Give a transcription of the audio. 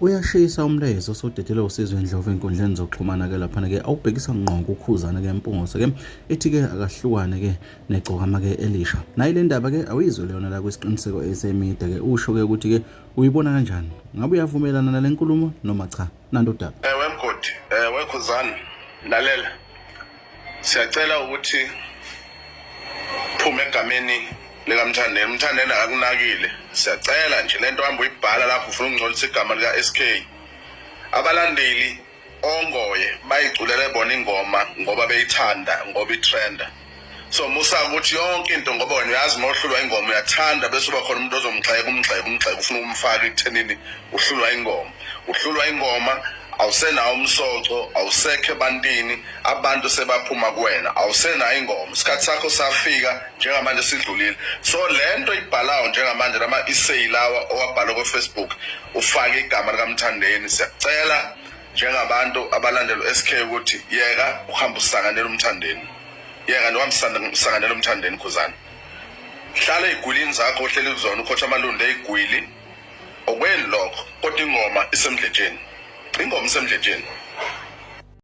Uyashisa umlayezo osudedele uSizwe Ndlovu enkundleni zokuxhumana ke laphana ke awubhekisa ngqo kuKhuzani ke Mpungose ke ethi ke akahlukane ke negcokama ke elisha. Nayi le ndaba ke awuyizwe leyona la kwisiqiniseko esemide ke usho ke ukuthi ke uyibona kanjani. Ngabe uyavumelana nale nkulumo noma cha? Nanto udaba. Ewe Mgodi, ewe Khuzani, lalela. Siyacela ukuthi phume egameni likaMthandeni. UMthandeni akakunakile. Siyacela nje lento hamba uyibhala lapho ufuna ukungcolisa igama lika-SK. Abalandeli ongoye bayiculele bona ingoma ngoba beyithanda ngoba itrenda. So musa ukuthi yonke into ngoba wena uyazi uma uhlulwa ingoma uyathanda bese uba khona umuntu ozomgxeka umgxeka umgxeka ufuna ukumfaka ekuthenini uhlulwa ingoma uhlulwa ingoma awusenawo umsoco awusekho ebantwini abantu sebaphuma kuwena awusenayo ingoma isikhathi sakho safika njengamanje sidlulile so lento ibhalayo njengamanje lama essay lawa owabhala ko Facebook ufake igama likaMthandeni siyacela njengabantu abalandela uSK ukuthi yeka uhamba usanganela uMthandeni yeka nje wamsanganela uMthandeni Khuzani hlala ey'gwilini zakho ohleli kuzona ukhotha amalundu ey'gwili okweni lokho kodwa ingoma isemdletsheni ingoma isemdletsheni.